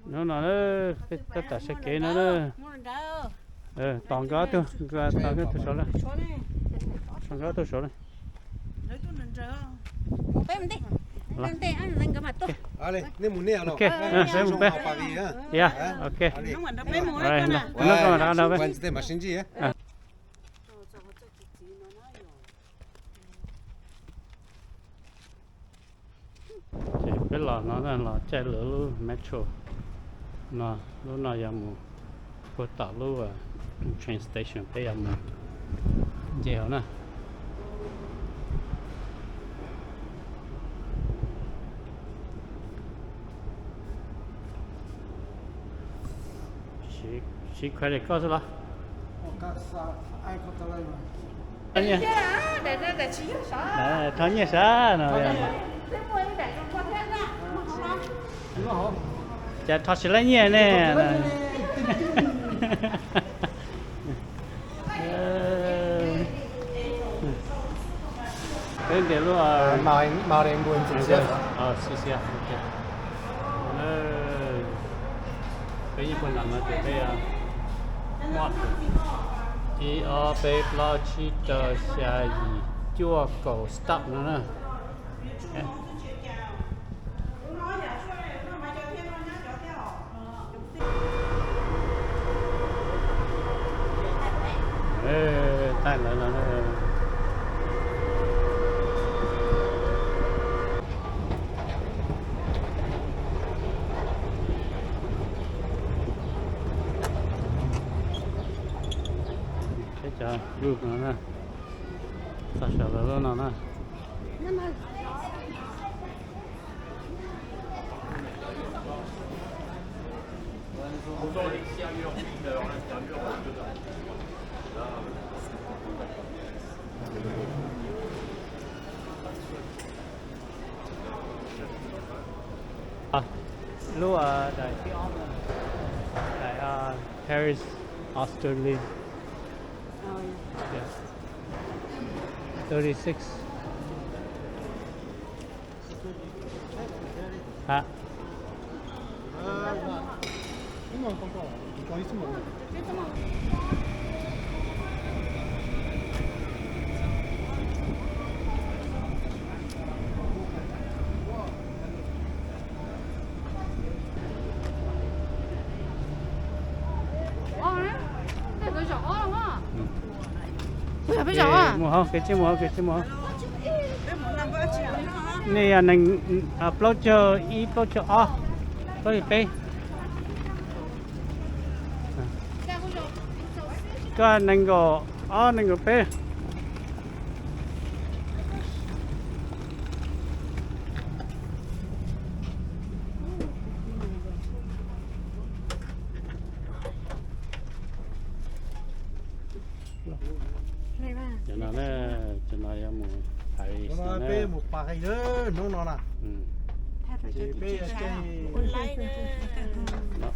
Hnub no peb tab tom sawv kev no na. Tos nkawd tus, tos nkawd tus saud lawm. Tos nkawd tus saud lawm. Ok, peb mus peb. Ya, ok. Ces peb los no los caij lawv lub metro no, lub no yog mus puag tom lub train station peb yuav mus nce hauv na. Siv credit koj xwb los? Thov nyiaj sav no. Cas thov tsis laib nyiaj ne. Peb ntiav lub xi xia. Peb nyob puag nram no ces peb muaj ib ob peb plaub tsib rau xya yim cuaj kaum stop no na. Thaij lawv no. Peb cov lub no na, txog saum lawv lub no na. Lub daim thib ob, daim Paris Austerlitz. Thirty six. Ha. Mus hauv, kev tsij mus hauv, kev tsij mus hauv. Nej yog neeg plaub caug ib, plaub caug ob, plaub caug peb. Koj nees nkaum ob, nees nkaum peb. Cov no, cov no yog mus Paris no na. Peb mus Paris hnub no na. Ces peb hnub no,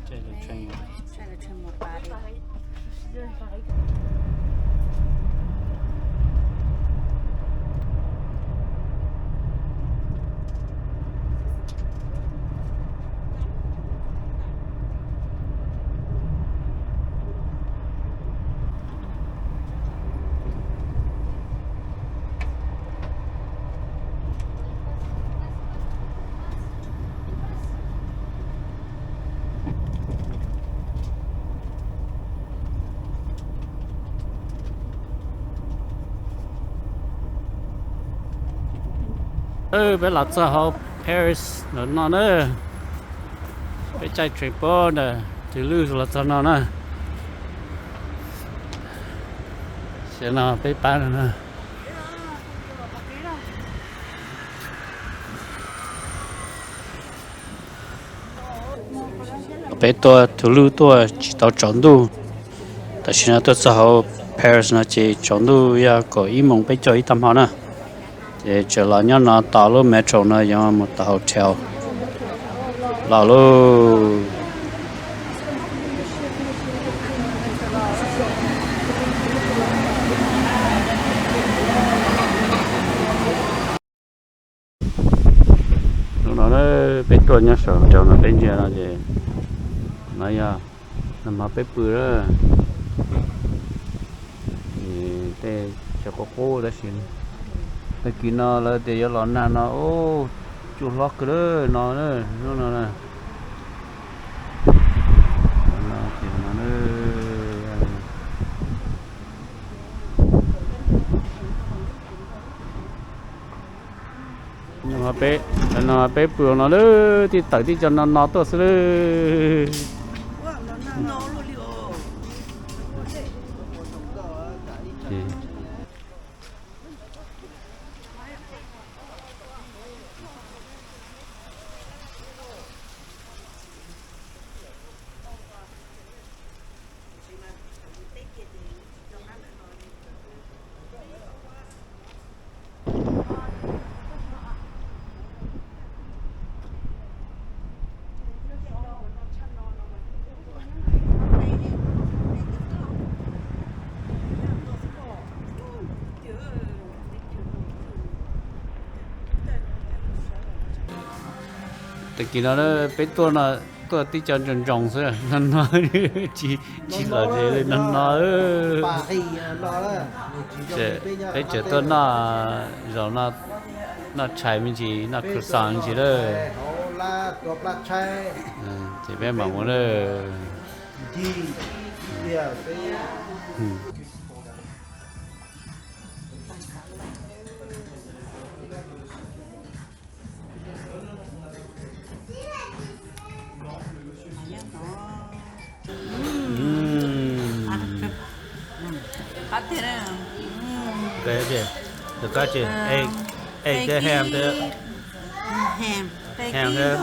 caij lawv train mus. Peb los txog hauv Paris lawm no na. Peb caij train puag ntawm Toulouse los txog no na. Xyov no peb pab no na. Peb tuaj Toulouse tuaj tsis tau tsaus ntuj. Tam sim no tuaj txog hauv Paris no ces tsaus ntuj yog kaum ib moos peb caug ib tag hmo na. Ces tseem los nyob no tos lub metro no yuav mus tau hotel. Los lauj. Tuaj nyob saum rau no peb ntsia no ces no yog nag hmo peb pw lawm. Ces tej chaw qub qub tab sis tag kis no lawv tias yuav los nag no, ub, cua hlob kawg lawm no, hnub no na. No peb pw no lawm, tib tawm tib co no no tuaj xwb lawm. Tag kis no peb tuaj no, tuaj tib co ntsoos ntsoos xwb no, no tsis, tsis lom zem li no no. Peb tseem tuaj noj, zaum no noj tshais me ntsis, noj croissant me ntsis lawm. Ces peb mam mus lawm. Tus koj ces, tus koj ces, egg thiab ham thiab, ham thiab.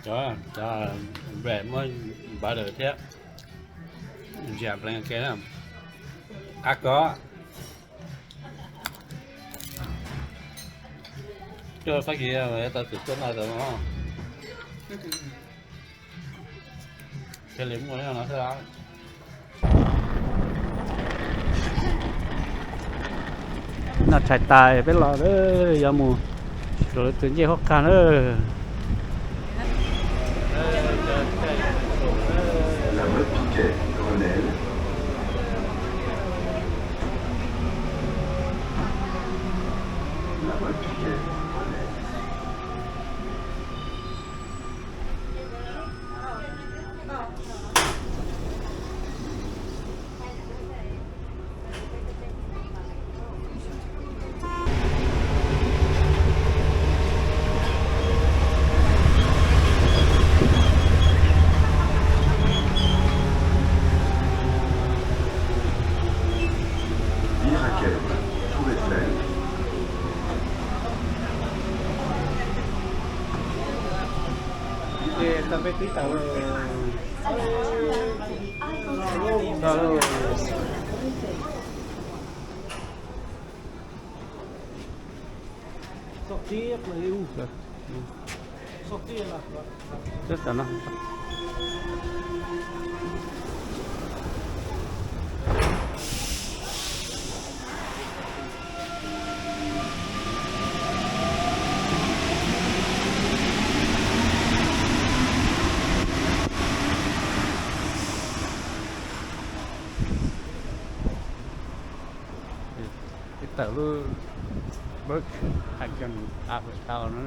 Cov, cov bread muab butter thiab ziam pleev ua ke na. Qab kos. Tuaj Fab Kis tau txim tuaj noj tau no. Thiaj li muaj no xwb. Noj tshais tas peb los lawm, yuav mus rau lawv tus ncej huab qag lawm. Ces tau peb twb tau. Tawm lub Burj Khalifa tau no.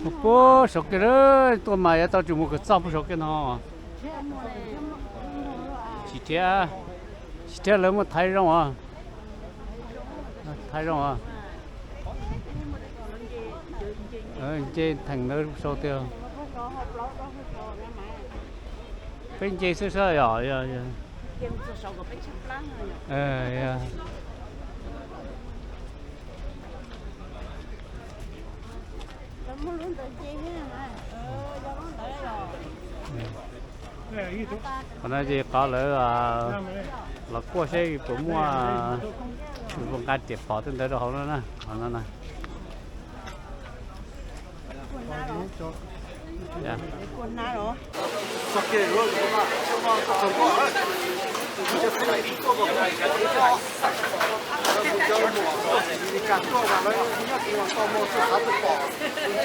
Mus puag saum kiag lawm, tuaj mas yuav tau tsum mus kom txog puag saum kiag no. Tsis thiab, tsis thiab lawv muaj thaiv zoo os. Thaiv zoo os. Nce theem ntawd sau tiag. Peb nce xwb xwb yom. Qhov no ces qhov lawv los kuaj seb puas muaj nqa riam phom tej ntawd rau hauv no na, qhov no na. Twb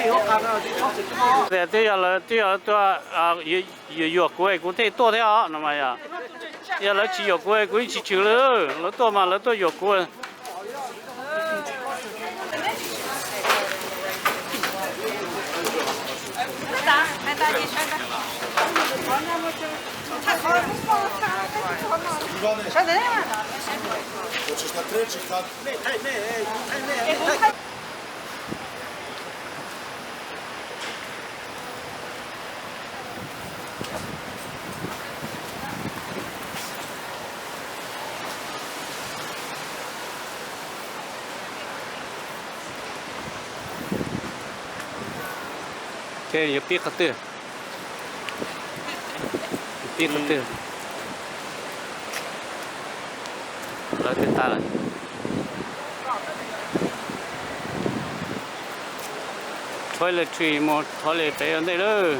yog lawv, twb yog lawv tuaj yuam yuam kuv es kuv thiaj tuaj thiab os no mas yog. Yog lawv tsis yuam kuv es kuv yeej tsis tshwm li. Lawv tuaj mas lawv tuaj yuam kuv. Ces yuav pib qhov twg? Yuav pib qhov twg? Lawv twb tag lawm. Toiletries mus thov li pem ua ntej lawm.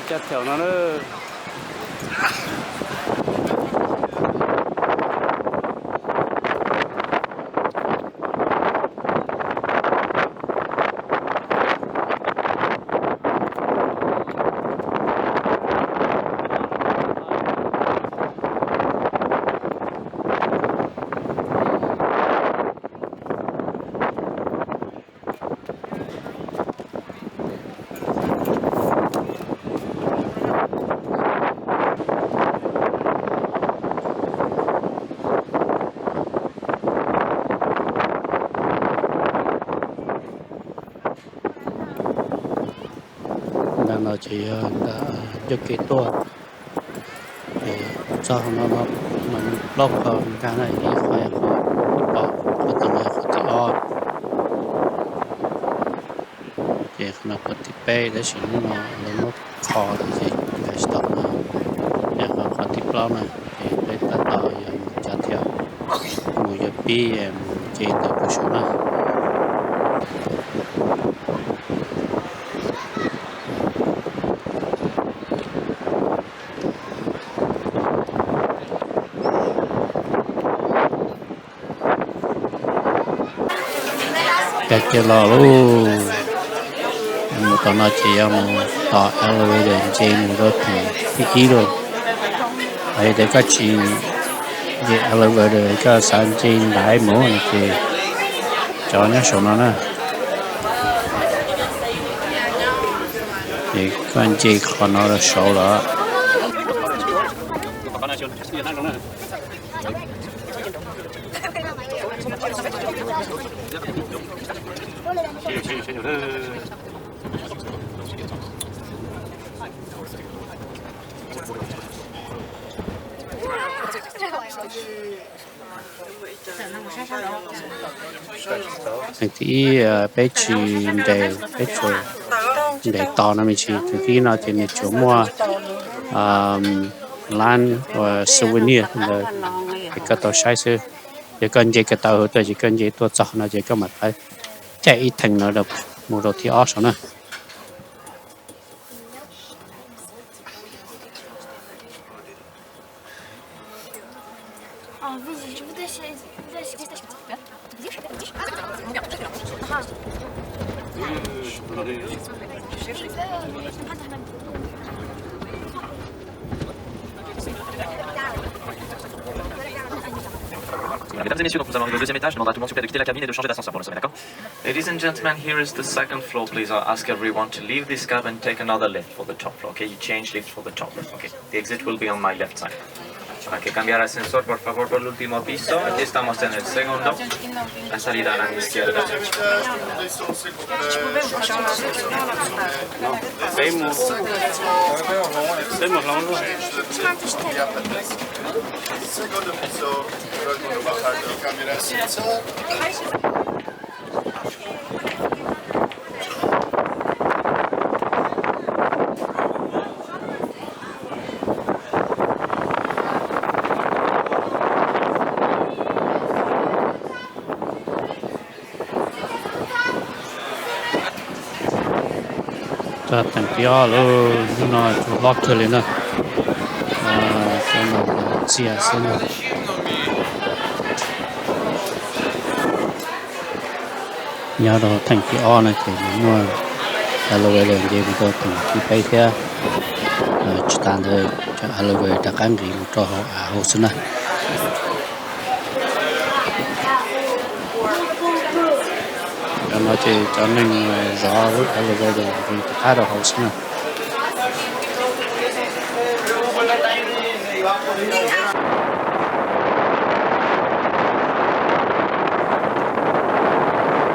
Caj thaum no lawm. Ntawm no ces yog ntawm ncauj kev tuaj. Txog no mas nws plaub qho nkag na, ib qho yog qhov pom, qhov tom no yog qhov thib ob. Ces qhov no qhov thib peb, tab sis hnub no lawv muab kho lawm ces nkag tsis tau no. Yog qhov, qhov thib plaub na, ces peb tab tom yuav mus tsa thiab, mus yuav pib mus nce ntawm pem saum na. Kag kiag los lauj. Mus tom no ces yog mus tom elevator nce mus rau theem thib ib lauj. Yog tias koj tsis nce elevator, koj xav nce ntaiv mus no ces cov nyob saum no na. Ces koj nce qhov no rau saud los. Thib ib, peb tsis nres, peb tsuas nres tos no me ntsis. Thib ib no ces nws tsuas muaj lab uas souvenir ntawd es koj tau saib xwb. Yog koj nce ko taw hauv tuaj ces koj nce tuaj txog no ces koj mam caij ib theem no mus rau thib ob saum na. Voilà, mesdames et messieurs, donc nous allons arriver au deuxième étage. Je demanderai à tout le monde, s'il vous plaît, de quitter la cabine et de changer d'ascenseur pour le sommet, d'accord ? Ladies and gentlemen, here is the second floor. Please uh, ask everyone to leave this cabin, take another lift for the top floor, okay ? You change lift for the top floor, okay ? The exit will be on my left side. Hay que cambiar ascensor, por favor, por el último piso. Aquí estamos en el segundo. La salida a la izquierda. Segundo piso, segundo bajar, cambiar ascensor. Txog theem thib ob lawm, hnub no tsuas hlob kawg li na. Cov no ntxias xwb na. Nyob rau theem thib ob no ces nws muaj elevator nce mus rau theem thib peb thiab. Tsis tas ntawd, cov elevator rov qab nqis mus rau hauv av hauv xwb na. Cov no ces cov neeg zov lub elevator nqis rov qab rau hauv xwb na.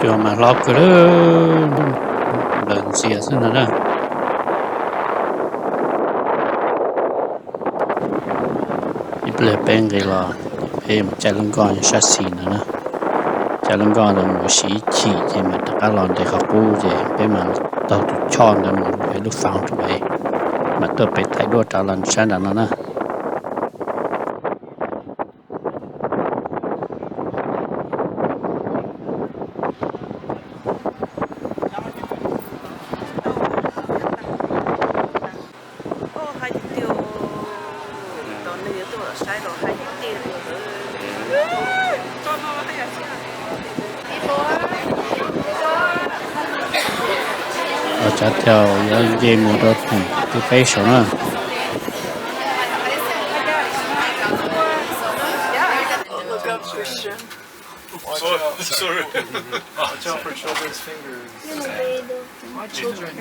Cua mas hlob kawg, nplawm ntxias xwb no na. Ib pliag peb nqis los, peb mus caij lub nkoj sab xis no na. Caij lub nkoj ntawd mus ib chim ces mam rov qab los nres qhov qub ces peb mam taug tus choj ntawd mus pem lub faav rau pem, mam tuaj pem thaij duab rov los sab nram no na. Cov tau yuav nce mus rau theem thib peb saud na. Sorry. Watch out for children's fingers. Children.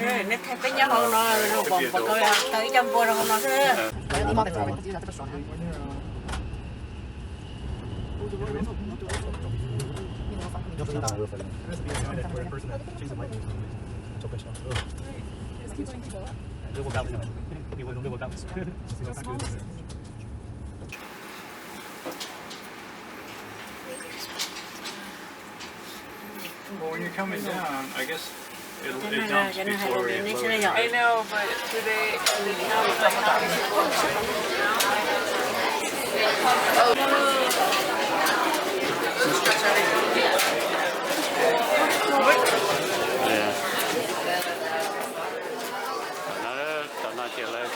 Peb nyob hauv no, tau ib co npua rau hauv no xwb. Well, when you're coming down, I guess it'll, it dumps before it lowers. I know, but do they, do they count? Yeah. Cov no ces lawv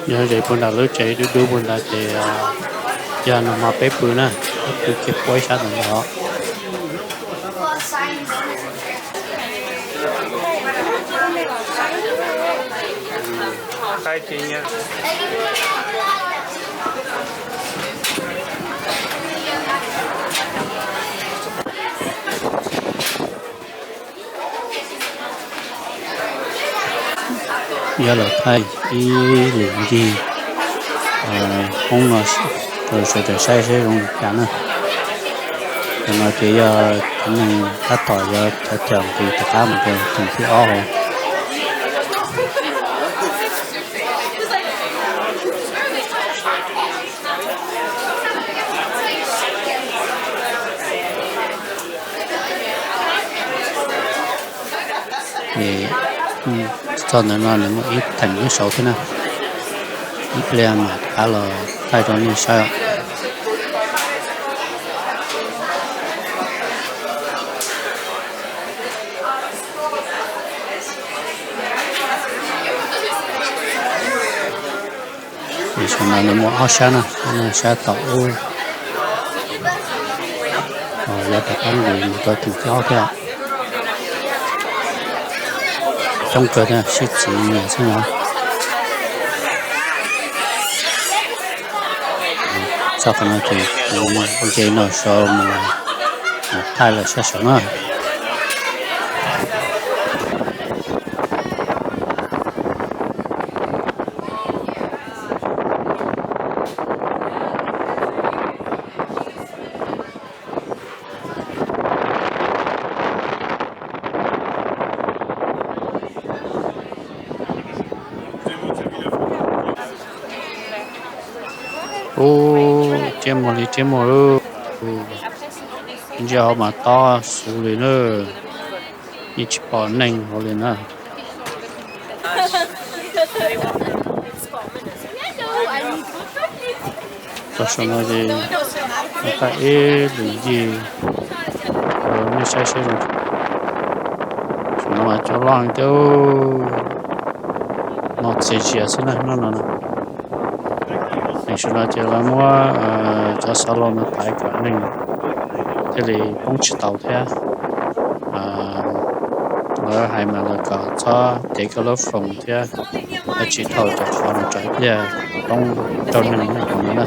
Yog ze puag nram lub tsev dub dub puag nrad ces yog nag hmo peb pw na, peb pw kiag puab ib sab ntawm no. Yog los thaij ib lwm ncig hoob no rau sawv daws saib seb zoo li cas na. Cov no ces yog cov neeg tab tom yuav cov cawm nqis rov qab mus rau theem thib ob hauv. Txog ntawm no nws muaj ib theem nyob saud thiab na. Ib pliag mam rov qab los thaij rau nej saib os. Saum no nws muaj ob sab na, sab tom ub, yog rov qab nqis mus rau theem thib ob thiab. Coob kawg thiab, sib txwv nyiam xwb no. Txog qhov no ces kuv nce no so mus thaij lawv sab saud na. Ub, tsiab muag li tsiab muag lauj. Ntsia hauv mas tob xwb li na, yeej tsis pom neeg hauv li na. Txog saum no ces muaj ib lwm yig, nej saib saib zoo. Saum no mas cov loj thiab, no txias zias xwb na hnub no na. Neeg saum no ces lawv muab cov xov laus no thaiv kom neeg thiaj li poob tsis tau thiab. Lawv hais mas lawv kom txhob cev koj lub foos thiab, dab tsi dhau cov qhov no tsam ib pliag poob raug neeg no na.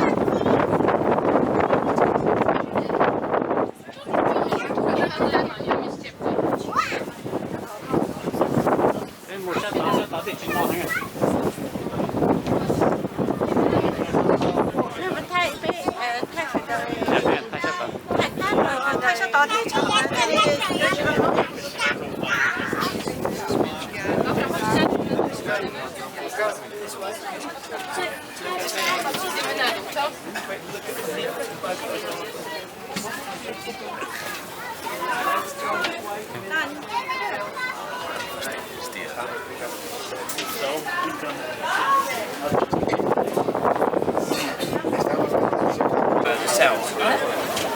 Uh, the cells.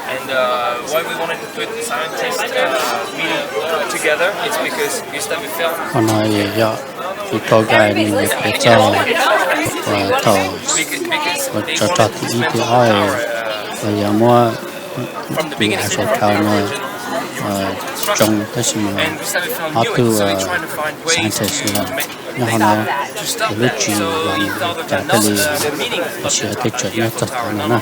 And uh, why we wanted to put the scientists uh, meeting together is because Gustave Eiffel Qhov no yog tus tour guide nws yuav piav txog uas thaum uas tsov rog thib ib thib ob uas yog muab tus Eiffel Tower no tsoo tab sis mas ob tug scientist los nyob hauv no, lub tsis los cas thiaj li siav thiab tseem nyob txog tav no na.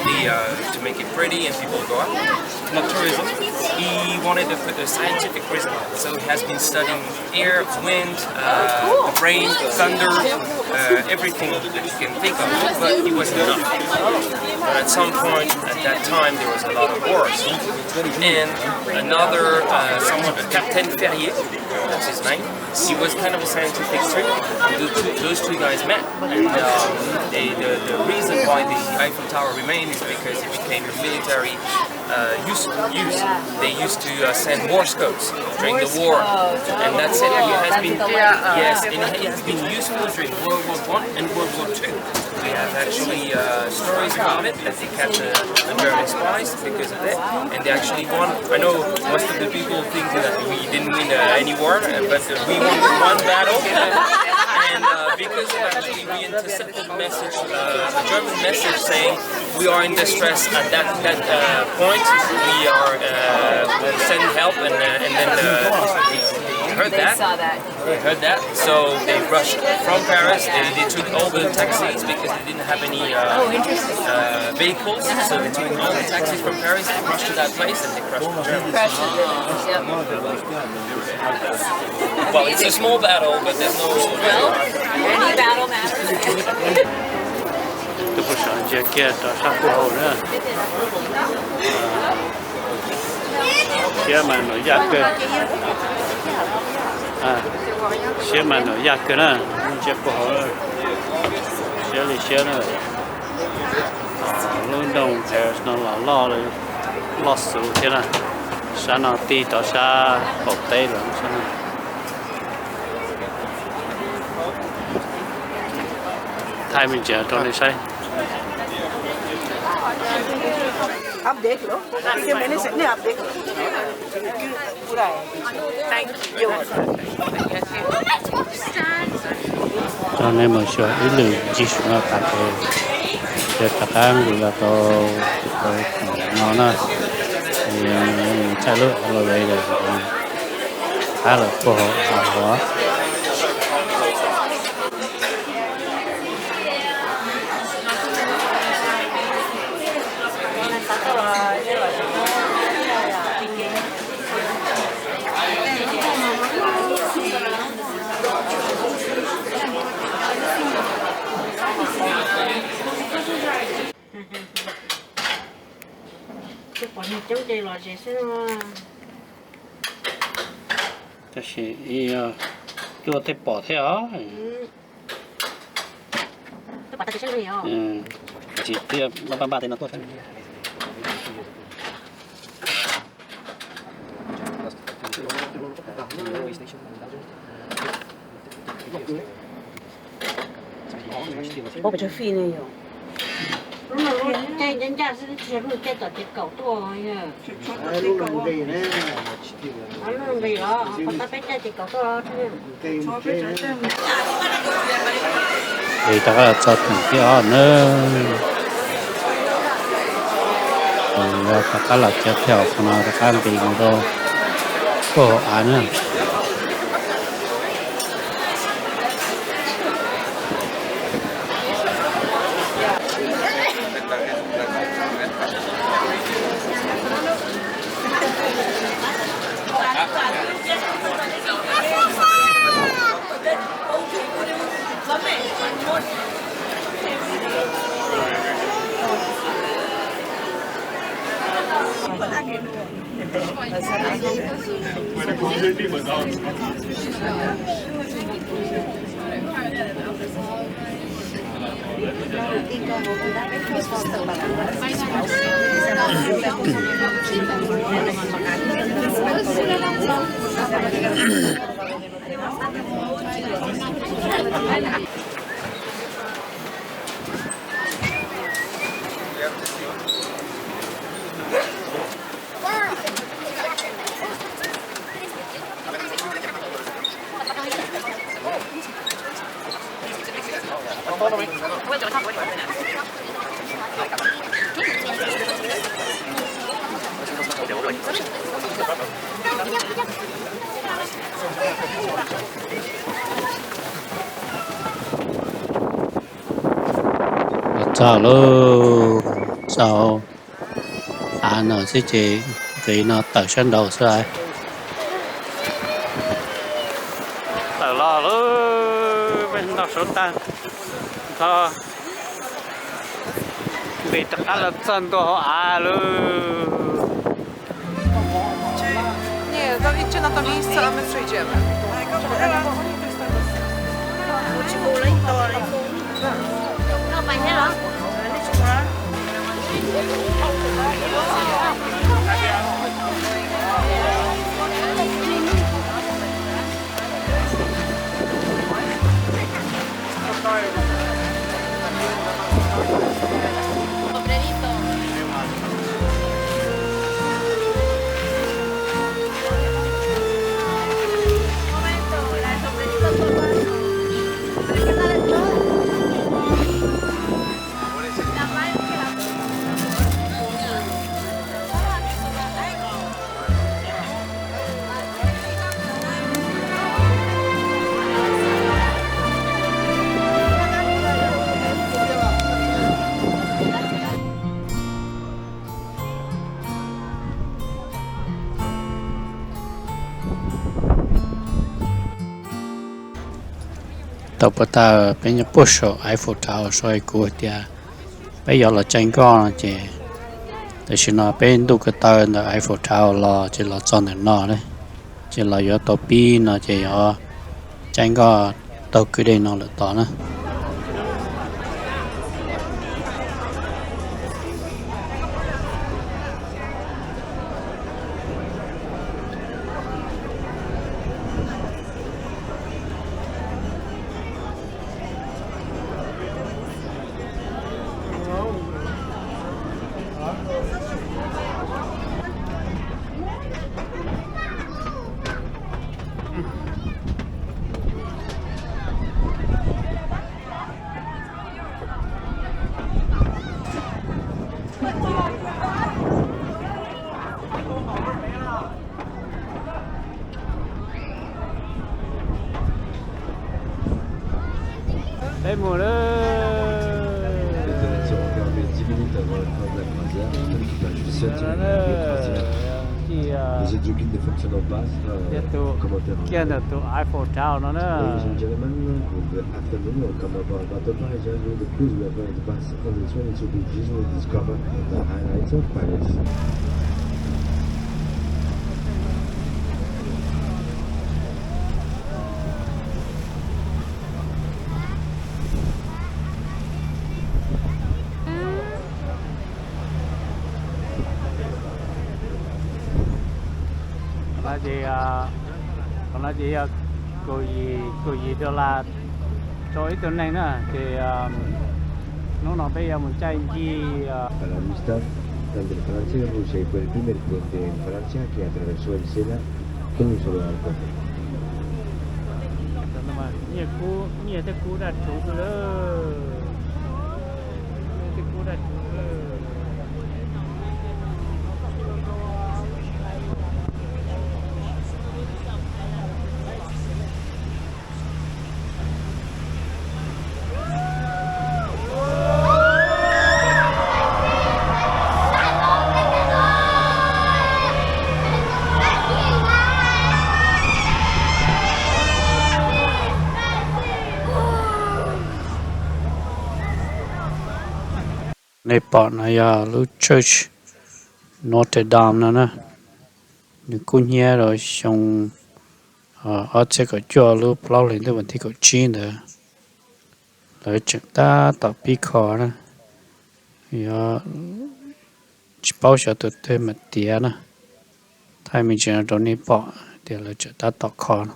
He wanted to put a scientific reason on it. So he has been studying air, wind, uh, rain, thunder, uh, everything that you can think of, but it wasn't enough. But at some point, at that time, there was a lot of wars. And another, uh, someone, Captain Ferrier, that's his name, he was kind of a scientific too. And the two, those two guys met. And um, they, the, the reason why the Eiffel Tower remained is because it became a military uh, use, use. They used to uh, send Morse codes during the war, and that's it. It has been, yes, and it has been useful during World War One and World War Two. We have actually uh, stories about it that they kept the, the German spies because of it, and they actually won. I know most of the people think that we didn't win uh, any war, uh, but we won one battle, and uh, because of actually we intercepted message, uh, a German message saying we are in distress at that that uh, point. We are uh, we'll send help, and uh, and then uh, they heard that. They heard that, so they rushed from Paris. They, they took all the taxis because they didn't have any uh, uh, vehicles. So they took all the taxis from Paris and rushed to that place and they crushed the Germans. Well, it's a small battle, but there's no. Any battle matters. Tus pus sov ntsia kiag rau sab pub hauv na. Siab mas num yaj kawg. Siab mas num yaj kawg na, ntsia pub hauv. Siab li siab na. Lub nroog Paris no los loj, loj xus thiab na. Sab no tig rau sab qaum teb lawm sab no. Thaij me ntsis rau nej saib. Coj nej mus xyuas ib lwm ncig saum no tas ces yuav rov qab nqis los rau no na. Thaij lub elevator qab lawm puag hauv. Coob ces los ze xwb. Tab sis yog cuaj tej pom thiab os. Tsis tiaj, paj npaj tej no tuaj. Ua pes tsawg fij ne yom? Lub no lub caij ncaj ncaj xwb, tsis yog lub caij tom ces kaum tuaj. Lub nqis los qhov tau peb caij ces kaum tuaj. Ces rov qab los txog teem thib ob na. Rov qab los cov thib ob qhov no rov qab nqis mus rau puag hauv av na. Los txog lub, txog av no xwb ces nqis no tawm sab nraud xwb. Tawm los lub, peb nto suav tag, nto nqis rov qab los txog ntua hauv av lub. Tau puag ta peb nyob puag saum Eiffel Tower, kuv hais tias peb yuav los caij nkoj no ces tam sim no peb ntuj ko taw ntawm Eiffel Tower los ces los txog ntawm no lawm, ces los yuav tau pib no ces yuav caij nkoj taug kwj deg no lawm tod na. Peb mus lawm. Ces tus kiag ntawm tus Eiffel Tower no na. Afternoon, we'll come aboard Bateau Parisien with the cruise. We are going to pass on the twenty-two bridges. We'll discover the highlights of Paris. Ces, qhov no ces yog kaum yim, kaum yim dollar rau ib tug neeg na. Ces hnub no peb yuav mus caij ncig. Para Amistad, donde el francés Russell fue el primer puente en Francia que atravesó el Sena con un solo arco. Nyiaj kub, nyiaj thiab kub daj rhuv xwb lawm. Nyiaj thiab kub daj rhuv xwb. Nej pom no yog lub church Notre Dame no na. Nws kub hnyiab rau xyoo ob txhiab kaum cuaj lub plaub hlis ntuj vas thib kaum tsib ntawd. Lawv tseem tab tom pib kho na. Yog tsis paub xyov tus twg mas tiav na. Thaij me ntsis no rau nej pom tias lawv tseem tab tom kho no.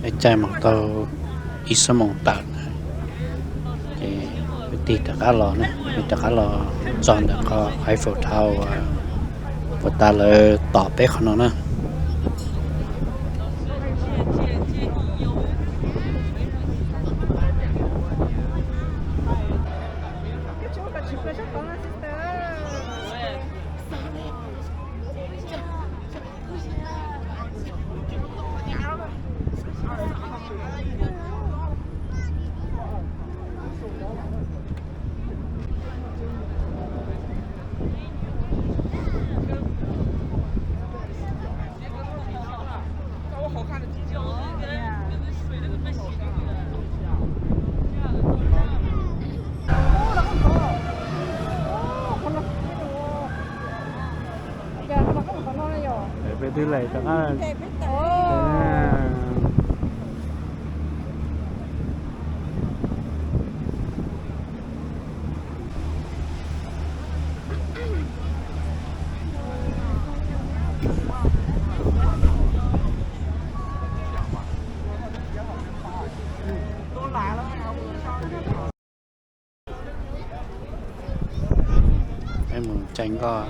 Peb caij mus tau ib xuab moos tawm na, ces kwv tij rov qab los na, kwv tij rov qab los txog ntawm qhov Eiffel Tower uas puag ta lawv tos peb qhov no na. Peb twb lem rov qab. Peb mus caij nkoj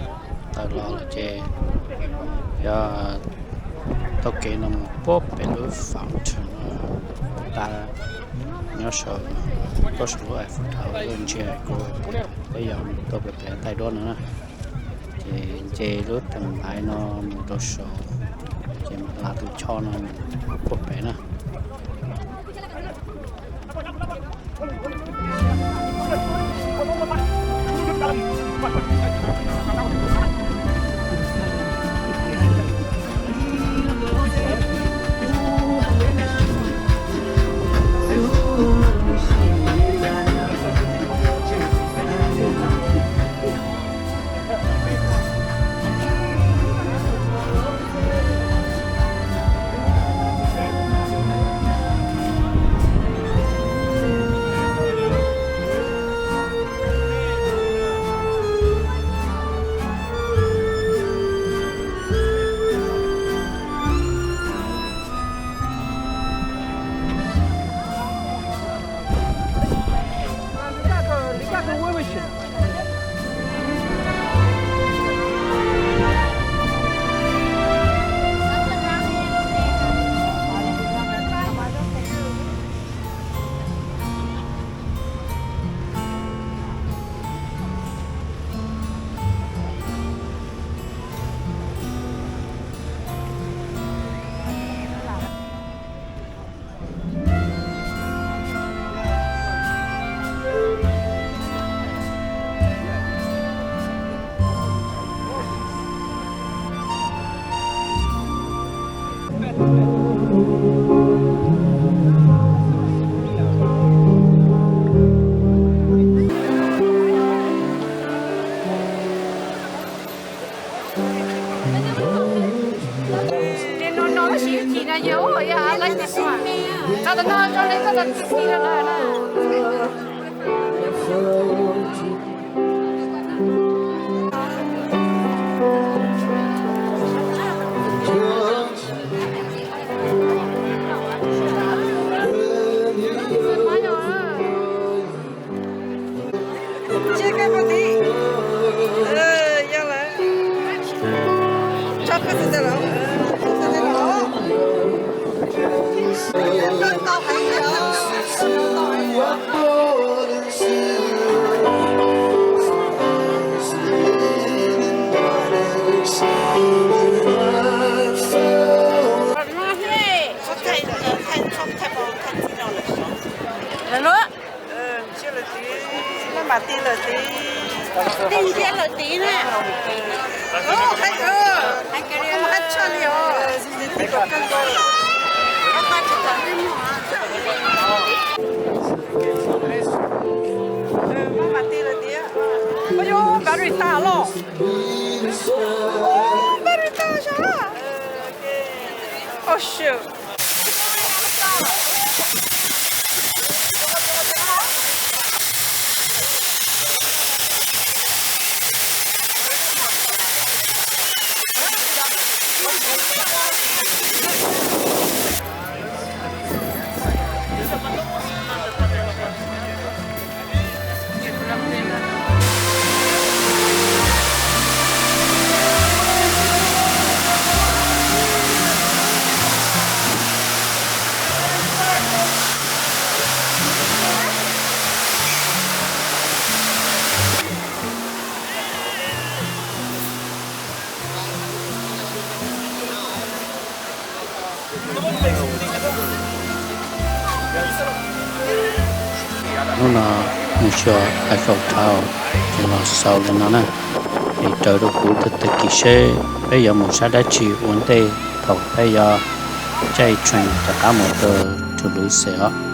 tawm los lawm ces yog taug kev no mus puag pem lub fountain no, ta nyob saum, tuaj saum lub Eiffel Tower ntsia kuv, peb yog mus tuaj pem pem taij duab no na. Ces nce lub teem laiv no mus rau saud, ces mam la tus choj no mus puag pem na. Lawv luaj. Mas ti lawm ti. Tej thiab lawm ti na. Hais, hais tshaj li os. Mas ti lawm ti. Ua yuav battery tas los. Battery tas sas. Oh shit. Hnub no mus xyuas Eiffel Tower ces los xaus li no na. Es raws rau kuv tag tag kis seb peb yuav mus sab dab tsi ua ntej thaum peb yuav caij train rov qab mus rau Toulouse os.